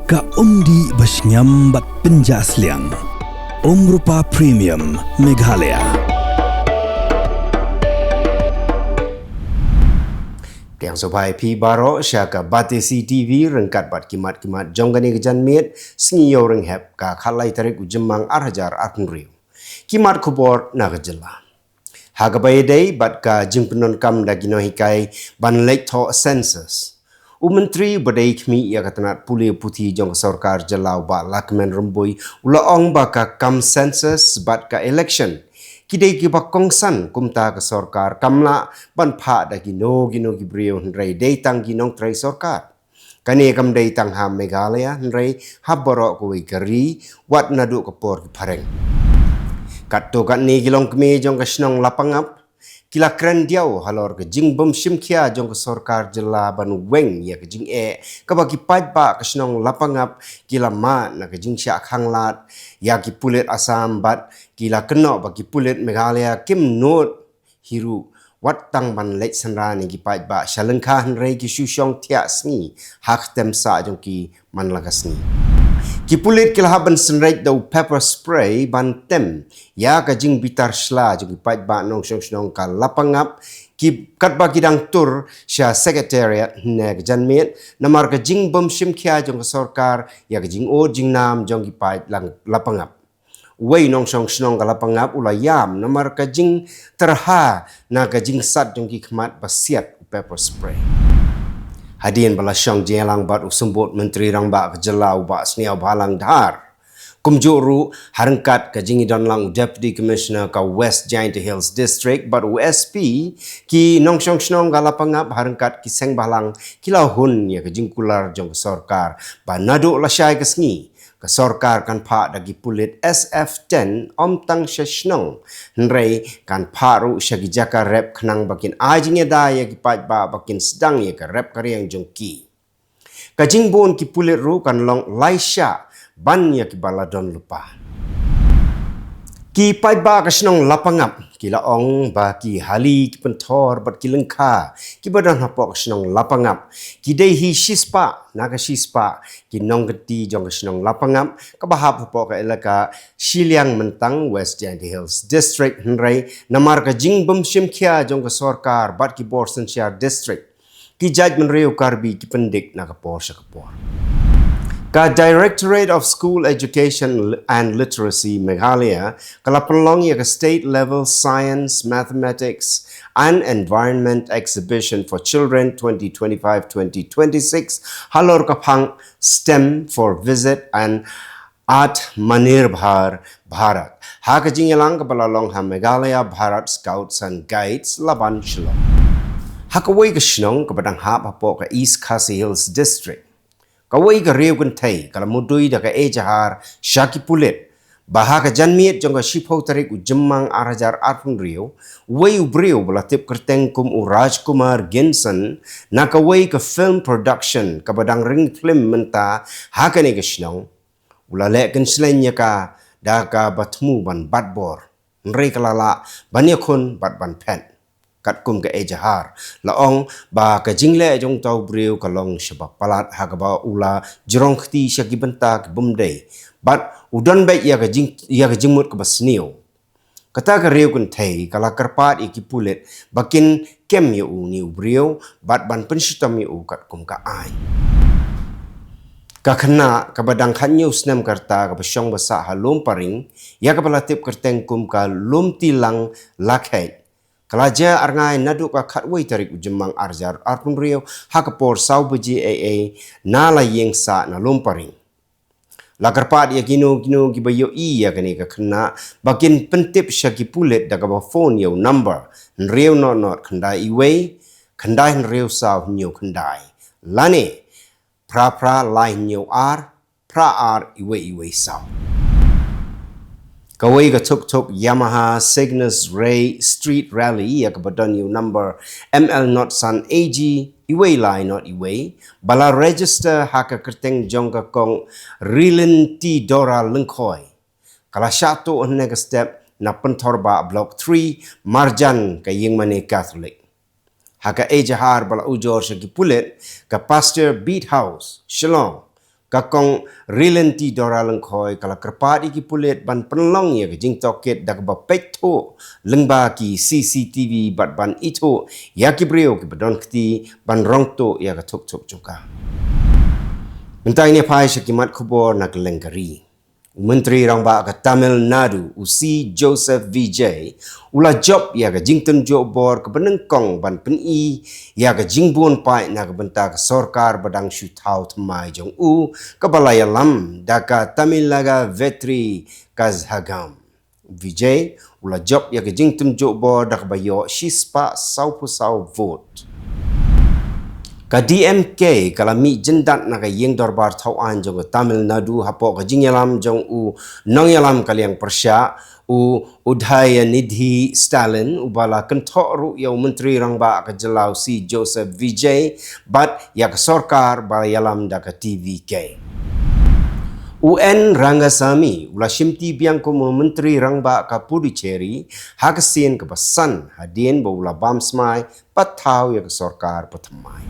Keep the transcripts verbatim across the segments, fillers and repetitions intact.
Ka umdih ba shngiam bad pynjah sliang. Umrupa Premium Meghalaya. Tiang sobai phi baroh sha ka Batesi T V ryngkat bad ki mat ki mat jong kane ka janmiet sngi ïew rynghep ka khatlai tarik u Jymmang ar hajar arphew hynriew. Ki mat khubor na ka jylla. Ha kaba ïadei bad ka jingpyndonkam da ki nonghikai ban leit thoh census, u Myntri ba dei khmih ïa ka tnat pule puthi jong ka sorkar jylla u Bah Lahkmen Rymbui u la ong ba ka kam census bad ka election ki dei kiba kongsan, kumta ka sorkar kam lah ban phah da kino kino ki briew, hynrei dei tang ki nongtrei sorkar. Kane kam dei tang ha Meghalaya hynrei ha baroh kawei ka ri, wat naduh ka por ki phareng. Katto katne ki longkmie jong ka shnong Lapangap ki la kren diaw halor ka jingbym shim khia jong ka sorkar jylla ban weng ïa ka jingeh kaba ki paidbah ka shnong Lapangap ki la mad na ka jingshah khanglad ïa ki pulit Assam bad ki la kynnoh ba ki pulit Meghalaya kim nud hi ruh wat tang ban leit synran ïa ki paidbah sha lyngkha, hynrei ki shu shong thiah sngi ha ka tem sah jong ki man la ka sngi. Ki pulit ki la hap ban synreit da u pepper spray ban tem ïa ka jingbitar shla jong ki paidbah nongshong shnong ka Lapangap, ki katba ki dang tur sha secretariat hynne ka janmiet namar ka jingbym shim khia jong ka sorkar ïa ka jingud jingnam jong ki paid lang Lapangap. Uwei nongshong shnong ka Lapangap u la ïam namar ka jingtyrha na ka jingsat jong ki khmat ba siat u pepper spray. Hadien ba la shong jingïalang bad u Symbud Myntri Rangbah ka jylla u Bah Sniawbhalang Dhar, kumjuh ruh ha ryngkat ka jingïadon lang u Deputy Commissioner ka West Jaintia Hills District bad u S P, ki nongshong shnong ka Lapangap ha ryngkat ki seng bhalang ki la hun ïa ka jingkular jong ka sorkar ba naduh lashai ka sngi ka sorkar kan phah da ki pulit S F ten ym tang sha shnong, hynrei kan phah ruh sha ki jaka rep khnang ba kin ai jingïada ïa ki paidbah ba kin sdang ïa ka rep ka riang jong ki. Ka jingbun ki pulit ruh kan long lai shah ban ïa kiba la don lypa. Ki paidbah ka shnong Lapangap ki la ong ba ki hali, ki pynthor bad ki lyngkha kiba don hapoh ka shnong Lapangap ki dei hi shispah na ka shispah ki nongkynti jong ka shnong Lapangap kaba hap hapoh ka elaka Shiliang Myntang, West Jaintia Hills District, hynrei namar ka jingbym shim khia jong ka sorkar bad ki bor synshar district, ki jaitbynriew Karbi ki pyndik na ka por sha ka por. Ka Directorate of School Education and Literacy Meghalaya ka la pynlong ïa ka State Level Science, Mathematics and Environment Exhibition for Children twenty twenty-five twenty twenty-six halor ka phang STEM for Visit and Atmanirbhar Bharat ha ka jingïalang kaba la long ha Meghalaya Bharat Scouts and Guides Laban, Shillong. Ha kawei ka shnong kaba dang hap hapoh ka East Khasi Hills District, kawei ka riew kynthei ka la mudui da ka ejahar sha ki pulit ba ha ka janmiet jong ka shiphew tarik u Jymmang ar hajar arphew hynriew, uwei u briew ba la tip kyrteng kum u Rajkumar Ginson na kawei ka film production kaba dang ring film mynta ha kane ka shnong, u la leh kynshlei ïa ka da kaba thmu ban bat bor, hynrei ka la lah ban ïakhun bad ban phet. Katkum ka ejahar la ong ba ka jingleh jong uta u briew ka long shaba palat ha kaba u la jrong kti sha ki bynta ki bym dei bad u don beit ïa ka jing, ïa ka jingmut kaba sniew. Kata ka riew kynthei ka la kyrpad ïa ki pulit ba kin kem ïa une u briew bad ban pynshitom ïa u katkum ka aiñ. Ka khynnah kaba dang khathynñiew snem ka rta kaba shong ba sah ha Lum Paring, ïa kaba la tip kyrteng kum ka Lumtilang Lakhei, ka la jia arngai naduh ka khatwei tarik u Jymmang ar hajar arphew hynriew ha ka por saw baje eiei na la ïing sah na Lum Paring. La kyrpad ïa kino kino kiba ïohi ïa kane ka khynnah ba kin pyntip sha ki pulit da kaba phone ïa u number hynriew nod nod khyndai iwei khyndai hynriew saw hynñiew khyndai lane phra phra lai hynñiew ar phra ar iwei iwei saw. Kawei ka tuk tuk Yamaha Cygnus Ray Street Rally ïa kaba don ïa u number M L nod san A G iwei lai nod iwei ba la register ha ka kyrteng jong ka kong Rilin T Dora Lyngkhoi, ka la shah tuh hynne ka step na Pynthor Bah Block three, marjan ka ïingmane Catholic. Ha ka ejahar ba la ujor sha ki pulit, ka Pasteur Beat House, Shillong, Ka Kong Rilinti Dora Lyngkhoi ka la kyrpad ïa ki pulit ban pynlong ïa ka jingtohkit da kaba peit thuh lyngba ki C C T V bad ban ithuh ïa ki briew kiba don kti ban rong thuh ïa ka thuh thuh jong ka. Mynta ngin ïa phai sha ki mat khubor na ka lyngkari. U Myntri Rangbah ka Tamil Nadu, u C Joseph Vijay, u la jop ïa ka jingtynjuh bor kaba nyngkong ban pyni ïa ka jingbun paid na ka bynta ka sorkar ba dang shu thaw thymmai jong u, kaba la ïalam da ka Tamilaga Vetri Kazhagam. Vijay u la jop ïa ka jingtynjuh bor da kaba ïoh shispah sawphew saw vote. Ka D M K ka la mih jyndat na ka ïing dorbar thaw aiñ jong ka Tamil Nadu hapoh ka jingïalam jong u nongïalam ka liang pyrshah, u Udhayanidhi Stalin, uba la kynthoh ruh ïa u Myntri Rangbah ka jylla, u C Joseph Vijay, bad ïa ka sorkar ba ïalam da ka T V K. U N Rangasamy u la shimti biang kum u Myntri Rangbah ka Puducherry ha ka sien kaba san hadien ba u la bam smai pat thaw ïa ka sorkar ba thymmai.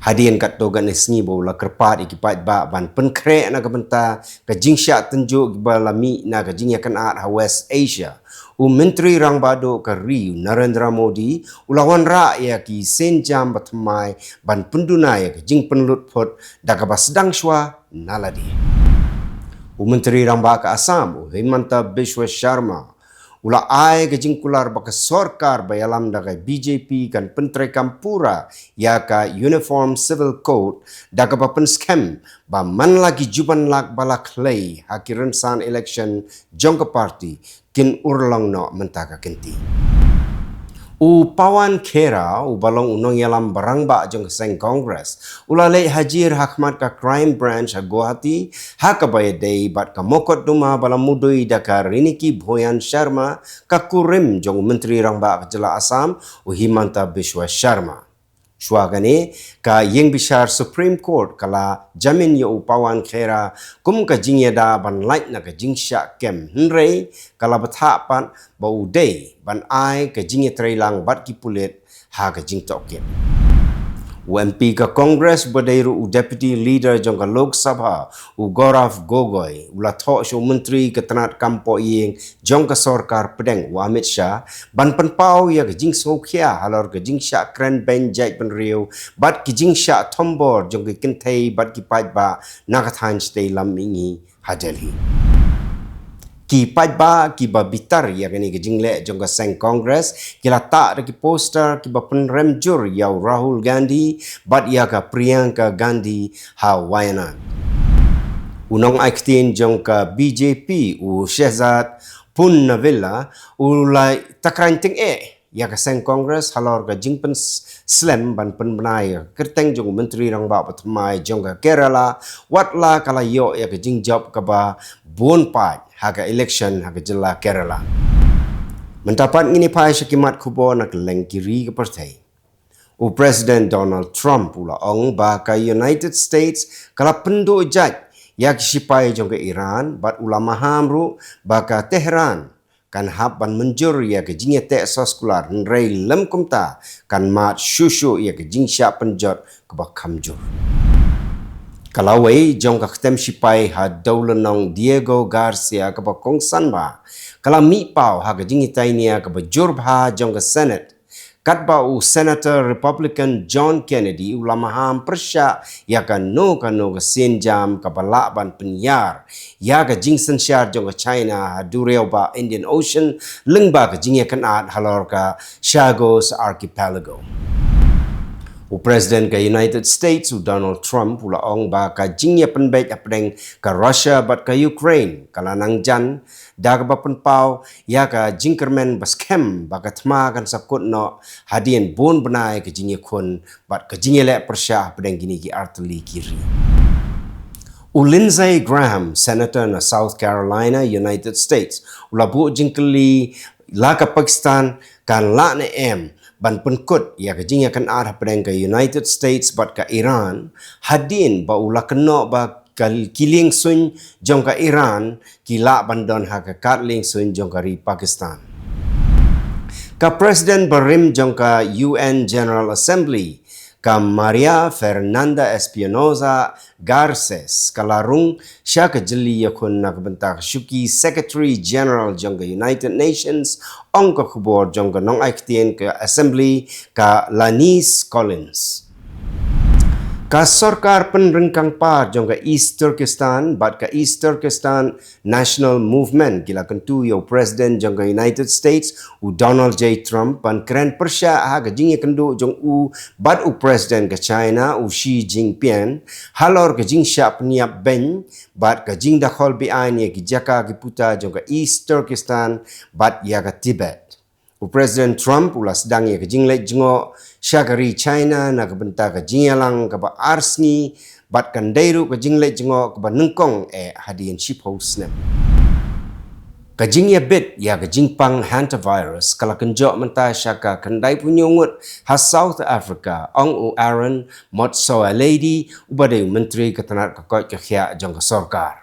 Hadien katto katne sngi ba u la kyrpad ïa ki paidbah ban pynkhreh na ka bynta ka jingshah tynjuh kiba la mih na ka jingïakynad ha West Asia, u Myntri Rangbah Duh ka ri, u Narendra Modi, u la wanrah ïa ki sienjam ba thymmai ban pynduna ïa ka jingpynlut phut da kaba sdang shuwa na lade. U Myntri Rangbah ka Assam, u Himanta Biswa Sharma, u la ai ka jingkular ba ka sorkar ba ïalam da ka B J P kan pyntreikam pura ïa ka Uniform Civil Code da kaba pynskhem ba man la ki juban lak ba la khlei ha ki rynsan election jong ka party kin urlong noh mynta ka kynti. U Pawan Khera, uba long u nongïalam ba rangbah jong ka seng Congress, u la leit hajir ha khmat ka Crime Branch ha Guwahati ha kaba ïadei bad ka mokotduma ba la mudui da ka Riniki Bhuyan Sharma, ka kurim jong u Myntri Rangbah ka jylla Assam, u Himanta Biswa Sharma. Shuwa kane, ka ïing bishar Supreme Court ka la jamin ïa u Pawan Khera kum ka jingïada ban lait na ka jingshah kem, hynrei ka la bthah pat ba u dei ban ai ka jingïatreilang bad ki pulit ha ka jingtohkit. U M P ka Congress ba dei ruh u Deputy Leader jong ka Lok Sabha, u Gaurav Gogoi, u la thoh sha u Myntri ka tnad kam poh ïing jong ka sorkar pdeng, u Amit Shah, ban pynpaw ïa ka jingsngewkhia halor ka jingshah kren beiñ jaitbynriew bad ki jingshah thombor jong ki kynthei bad ki paidbah na ka thaiñ shatei lam mihngi ha Delhi. Ki paidbah kiba bitar ïa kane ka jingleh jong ka seng Congress ki la tah da ki poster kiba pynrem jur ïa u Rahul Gandhi bad ïa ka Priyanka Gandhi ha Wayanad. U nongai ktien jong ka B J P, u Shehzad Poonnavala, u la takran tyngeh ïa ka seng Congress halor ka jingpynslem ban pynbna ïa ka kyrteng jong u Myntri Rangbah ba thymmai jong ka Kerala, wat la ka la ïoh ïa ka jingjop kaba bun paid ha ka election ha ka jylla Kerala. Mynta pat ngin ïa phai sha ki mat khubor na kylleng ki ri ka pyrthei. U President Donald Trump u la ong ba ka United States ka la pynduh jait ïa ki shipai jong ka Iran, bad u la maham ruh ba ka Tehran kan hap ban mynjur ïa ka jingïateh soskular, hynrei lym kumta kan mad shuh shuh ïa ka jingshah pynjot kaba kham jur. Ka lawei jong ka ktem shipai ha Dowlynong Diego Garcia kaba kongsan ba ka la mih paw ha ka jingïatai nia kaba jur bha jong ka Senate, katba u Senator Republican John Kennedy u la maham pyrshah ïa kano kano ka sienjam kaba lah ban pynïar ïa ka jingsynshar jong ka China ha duriaw ba Indian Ocean, lyngba ka jingïakynad halor ka Chagos Archipelago. U President ka United States, u Donald Trump, u la ong ba ka jingïapynbeit hapdeng ka Russia bad ka Ukraine ka la nang jan, da kaba pynpaw ïa ka jingkyrmen ba skhem ba ka thma kan sa kut noh hadien bun bnai ka jingïakhun bad ka jingïaleh pyrshah hapdeng kine ki artylli ki ri. U Lindsey Graham, Senator na South Carolina, United States, u la buh jingkylli la ka Pakistan kan lah ne em ban pynkut ïa ka jingïakynad hapdeng ka United States bad ka Iran, hadien ba u la kynnoh ba ka ki liengsuiñ jong ka Iran ki lah ban don ha ka kad liengsuiñ jong ka ri Pakistan. Ka President barim jong ka U N General Assembly, Ka Maria Fernanda Espinosa Garces ka la rung sha ka jylli ïakhun na ka bynta ka shuki Secretary General jong ka United Nations, ong ka khubor jong ka nongai ktien ka Assembly ka Lanice Collins. Ka sorkar pynryngkang par jong ka East Turkestan bad ka East Turkestan National Movement ki la kyntu ïa u President jong ka United States, u Donald J Trump, ban kren pyrshah ha ka jingïakynduh jong u bad u President ka China, u Xi Jinping, halor ka jingshah pynïap beiñ bad ka jingdkhot beaiñ ïa ki jaka ki puta jong ka East Turkestan bad ïa ka Tibet. U President Trump u la sdang ïa ka jingleit jngoh sha ka ri China na ka bynta ka jingïalang kaba ar sngi bad kan dei ruh ka jingleit jngoh kaba nyngkong eh hadien shiphew snem. Ka jingïabit ïa ka jingpang hantavirus ka la kynjoh mynta sha ka khyndai phew hynñiew ngut ha South Africa, ong u Aaron Motsoaledi, uba dei u Myntri ka tnat ka koit ka khiah jong ka sorkar.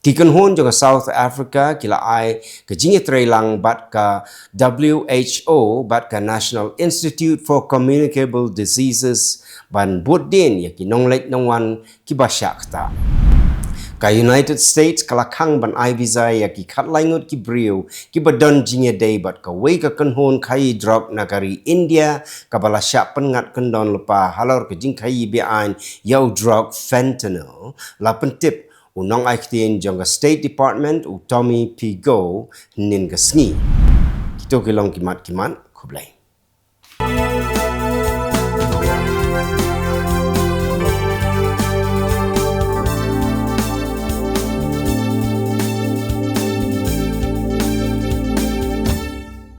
Ki kynhun jong ka South Africa ki la ai ka jingïatreilang bad ka W H O bad ka National Institute for Communicable Diseases ban bud dien ïa ki nongleit nongwan kiba shah ktah. Ka United States ka la khang ban ai visa ïa ki khatlai ngut ki briew kiba don jingïadei bad kawei ka kynhun khaïi drok na ka ri India kaba la shah pynngat kyndon lypa halor ka jingkhaïi beaiñ ïa u drok fentanyl, la pyntip u nongai ktien jong ka State Department, u Tommy Pigou, hynnin ka sngi. Kito ki long ki mat ki mat, khublei.